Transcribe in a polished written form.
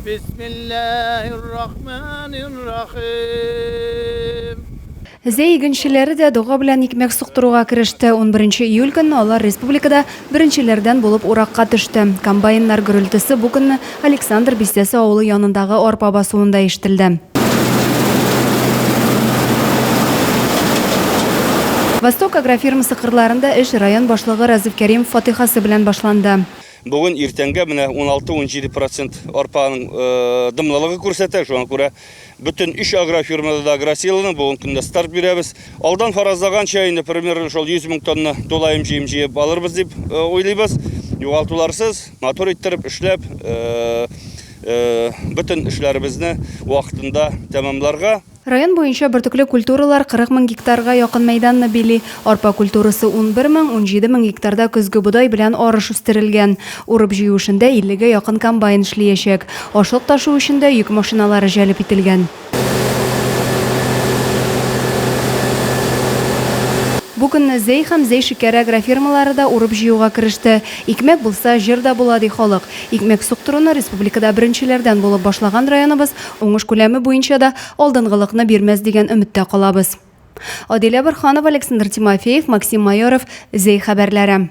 Бисмиллаһир-рахманир-рахим. Зәй игенчеләре дә дога белән икмәк суктыруга кереште. Унберенче июль көнне алар республикада беренчеләрдән булып уракка төште. Комбайннар гөрелтесе бу көнне Александр бистәсе авылы янындагы арпа басуында ишетелде. Восток агрофирмасы кырларында эш район башлыгы Разиф Кәримов фатыйхасы белән башланды. Бүген иртәнгә менә 16-17 процент арпаның дымлылыгы күрсәтә, шуңа күрә бөтен өч агрофирмада да агросиланың бүген көндә старт бирәбез. Алдан фаразлаганча, инде примерно шул 100 мең тонна тулаем җыем җыеп алырбыз дип уйлыйбыз. Югалтуларсыз, матур иттереп эшләп, бөтен эшләребезне вакытында тәмамларга. Район буенча бөртекле культуралар 40 мең гектарга якын мәйданны били. Арпа культурасы 11 мең, 17 мең гектарда көзге бодай белән арыш үстерелгән. Урып-җыю эшендә 50 гә якын комбайн эшлиячәк. Ашлык ташу өчен дә йөк машиналары җәлеп ителгән. Бу көнне Зәй һәм Зәй шикәре агрофирмалары да урып-җыюга кереште. Икмәк булса, җыр да була, ди халык. Икмәк суктыруны республикада беренчеләрдән булып башлаган районыбыз уңыш күләме буенча да алдынгылыкны бирмәс дигән өметтә калабыз. Адилә Борһанова, Александр Тимофеев, Максим Майоров, Зәй хәбәрләре.